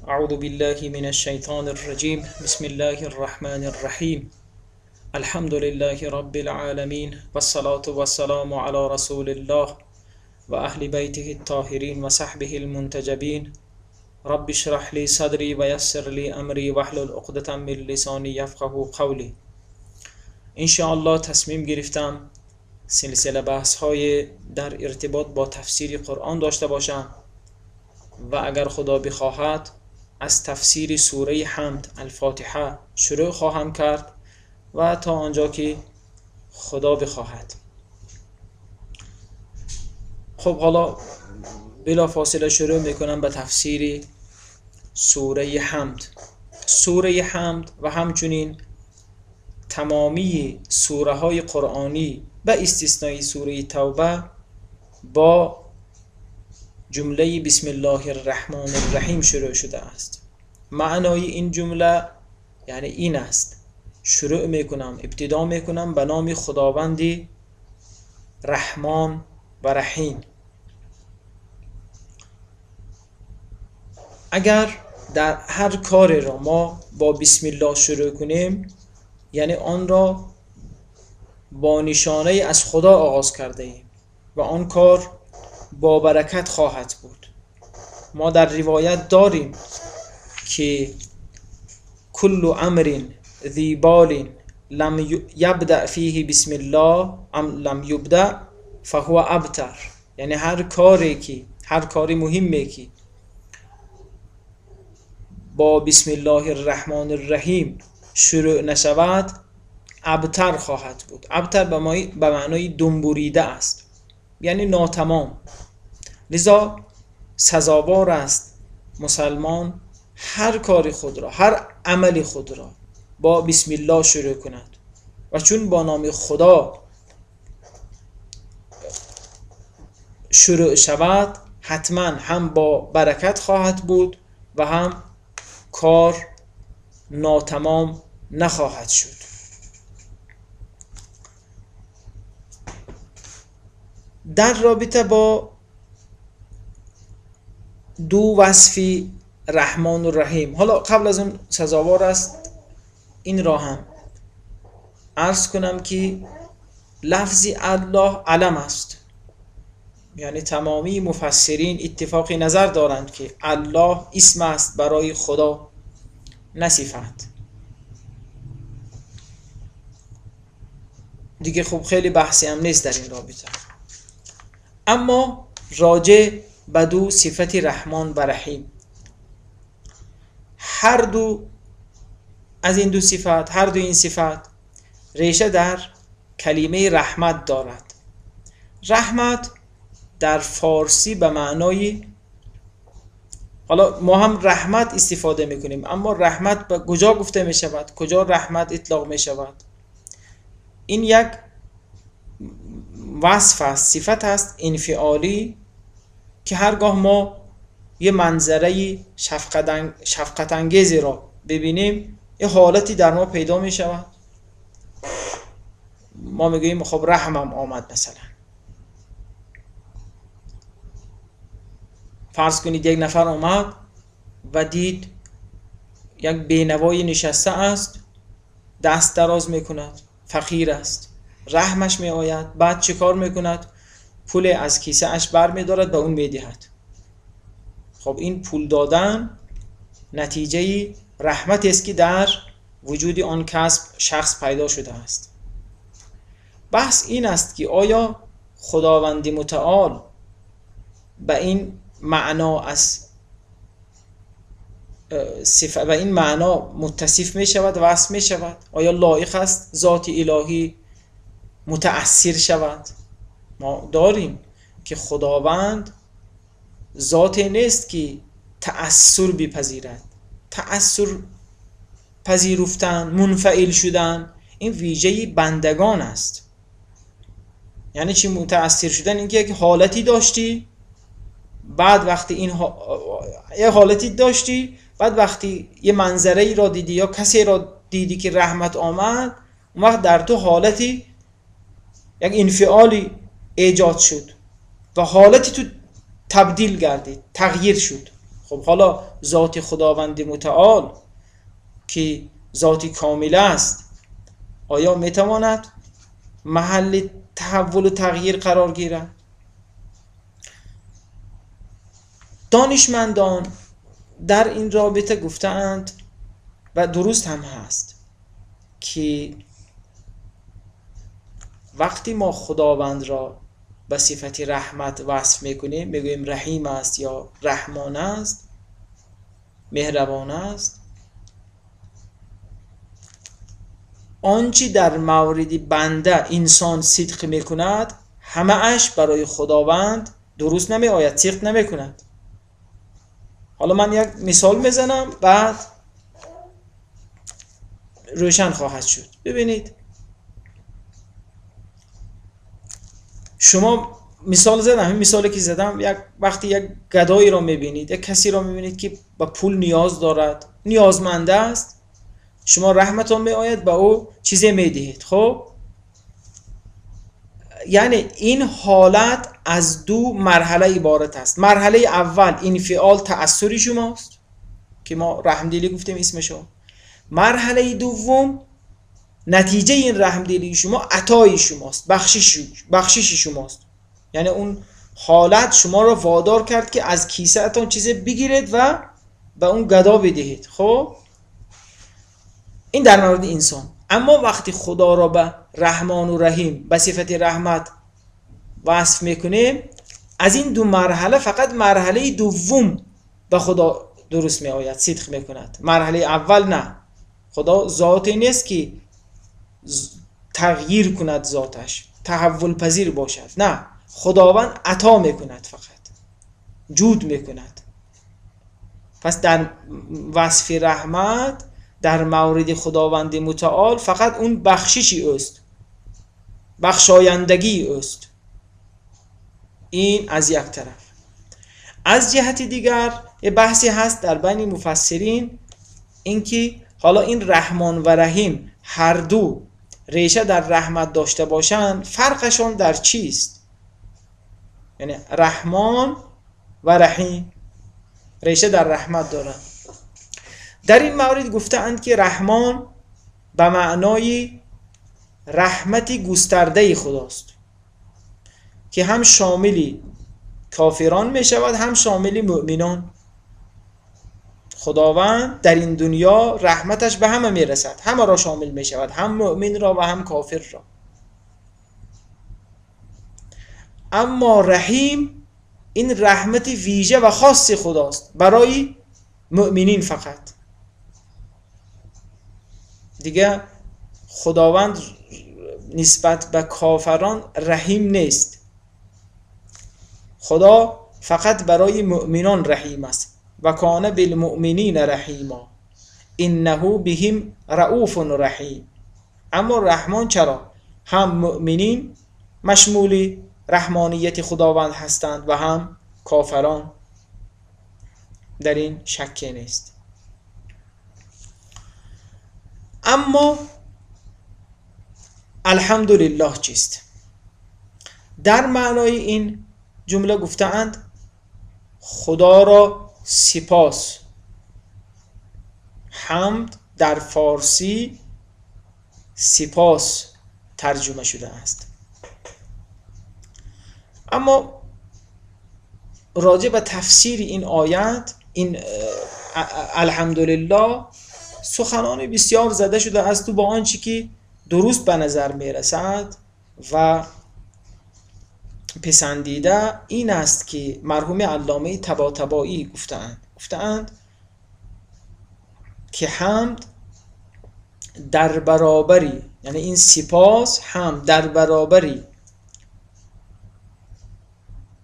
أعوذ بالله من الشيطان الرجيم. بسم الله الرحمن الرحيم. الحمد لله رب العالمين والصلاة والسلام على رسول الله وأهل بيته الطاهرين وصحبه المنتجبين. رب اشرح لي صدري ويسر لي أمري واحلل عقدة من لساني يفقهوا قولي. إن شاء الله تصمیم گرفتم سلسله بحث های در ارتباط با تفسیر قرآن داشته باشم و اگر خدا بخواهد از تفسیر سوره حمد الفاتحه شروع خواهم کرد و تا آنجا که خدا بخواهد. خب حالا بلا فاصله شروع میکنم به تفسیر سوره حمد. سوره حمد و همچنین تمامی سوره های قرآنی به استثنای سوره توبه با جمله بسم الله الرحمن الرحیم شروع شده است. معنای این جمله یعنی این است: شروع میکنم، ابتدا میکنم به نام خداوند رحمان و رحیم. اگر در هر کار را ما با بسم الله شروع کنیم، یعنی آن را با نشانه از خدا آغاز کرده ایم و آن کار با برکت خواهد بود. ما در روایت داریم که کل امر ذی بال لم یبدأ فیه بسم الله ام لم یبدأ فهو ابتر. یعنی هر کاری که، هر کاری مهمی که با بسم الله الرحمن الرحیم شروع نشود ابتر خواهد بود. ابتر به معنای دنبوریده است، یعنی ناتمام. لذا سزاوار است مسلمان هر کار خود را، هر عمل خود را با بسم الله شروع کند و چون با نام خدا شروع شود حتما هم با برکت خواهد بود و هم کار ناتمام نخواهد شد. در رابطه با دو وصفی رحمان و رحیم، حالا قبل از اون سزاوار است این را هم عرض کنم که لفظ الله علم است، یعنی تمامی مفسرین اتفاق نظر دارند که الله اسم است برای خدا، نه صفت. دیگه خب خیلی بحثی هم نیست در این رابطه. اما راجع به دو صفت رحمان و رحیم، هر دو از این دو صفت، هر دو این صفت ریشه در کلمه رحمت دارد. رحمت در فارسی به معنای، حالا ما هم رحمت استفاده میکنیم، اما رحمت به کجا گفته میشود؟ کجا رحمت اطلاق میشود؟ این یک وصف است، صفت است انفعالی که هرگاه ما یه منظره شفقت انگیزی را ببینیم یه حالتی در ما پیدا می شود، ما میگوییم خب رحمم آمد. مثلا فرض کنید یک نفر آمد و دید یک بینوایی نشسته است، دست دراز میکند، فقیر است، رحمش می آید، بعد چه کار میکند؟ پول از کیسه اش بر می دارد به اون می دهد. خب این پول دادن نتیجه رحمت است که در وجود آن کسب شخص پیدا شده است. بحث این است که آیا خداوند متعال به این معنا از صفت، به این معنا متصف می شود، وصف می شود؟ آیا لایق است ذات الهی متأثر شود؟ ما داریم که خداوند ذات نیست که تأثر بپذیرد. تأثر پذیرفتن، منفعل شدن، این ویژه بندگان است. یعنی چی متأثر شدن؟ اینکه یک حالتی داشتی، بعد وقتی این یه حالتی داشتی، بعد وقتی یه منظره ای را دیدی یا کسی را دیدی که رحمت آمد، اون وقت در تو حالتی، یک انفعالی ایجاد شد و حالتی تو تبدیل گردید، تغییر شد. خب حالا ذات خداوند متعال که ذاتی کامل است، آیا میتواند محل تحول و تغییر قرار گیرد؟ دانشمندان در این رابطه گفتند و درست هم هست که وقتی ما خداوند را به صفت رحمت وصف میکنیم، میگوییم رحیم است یا رحمان است، مهربان است، آنچه در مورد بنده انسان صدق میکند همه اش برای خداوند درست نمی آید، صدق نمی کند. حالا من یک مثال میزنم بعد روشن خواهد شد. ببینید شما مثال زدم، همین مثالی که زدم، یک وقتی یک گدایی را میبینید، یک کسی را میبینید که به پول نیاز دارد، نیازمند است، شما رحمتون می آید به او چیزی میدهید. خب یعنی این حالت از دو مرحله عبارت است. مرحله اول انفعال تأثری شماست که ما رحمدلی گفتیم اسمشو. مرحله دوم نتیجه این رحمدلی شما عطای شماست، بخشش شماست. یعنی اون حالت شما را وادار کرد که از کیسه اتون چیزی بگیرید و به اون گدا بدهید. خب این در مورد انسان. اما وقتی خدا را به رحمان و رحیم به صفت رحمت وصف میکنیم، از این دو مرحله فقط مرحله دوم به خدا درست می آید، صدق میکند. مرحله اول نه، خدا ذاتی نیست که تغییر کند ذاتش، تحول پذیر باشد. نه، خداوند عطا میکند، فقط جود میکند. پس در وصف رحمت در مورد خداوند متعال فقط اون بخششی اوست، بخشایندگی اوست. این از یک طرف. از جهت دیگر یه بحثی هست در بین مفسرین، اینکه حالا این رحمان و رحیم هر دو ریشه در رحمت داشته باشند، فرقشان در چیست؟ یعنی رحمان و رحیم ریشه در رحمت دارند. در این مورد گفتند که رحمان به معنای رحمت گسترده خداست که هم شامل کافران می شود هم شامل مؤمنان. خداوند در این دنیا رحمتش به همه می رسد، همه را شامل می شود، هم مؤمن را و هم کافر را. اما رحیم این رحمت ویژه و خاص خداست برای مؤمنین فقط. دیگه خداوند نسبت به کافران رحیم نیست. خدا فقط برای مؤمنان رحیم است. و کان بالمؤمنین رحیما انه بهم رؤوف رحیم. اما رحمان چرا؟ هم مؤمنین مشمول رحمانیت خداوند هستند و هم کافران، در این شکی نیست. اما الحمدلله چیست؟ در معنای این جمله گفتند خدا را سپاس. حمد در فارسی سپاس ترجمه شده است. اما راجع به تفسیر این آیت، این الحمدلله، سخنان بسیار زده شده است و با آنچه که درست به نظر می رسد و پسندیده این است که مرحوم علامه طباطبایی گفتند که حمد در برابری، یعنی این سپاس هم در برابری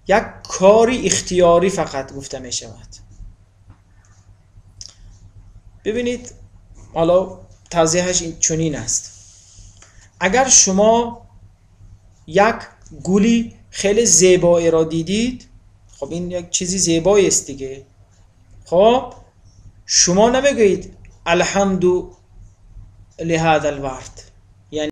یک کاری اختیاری فقط گفته می شود. ببینید حالا توضیحش چنین است. اگر شما یک گلی خیلی زیبایی را دیدید، خب این یک چیزی زیبایی است دیگه. خب شما نمیگویید الحمد لهذا الورد،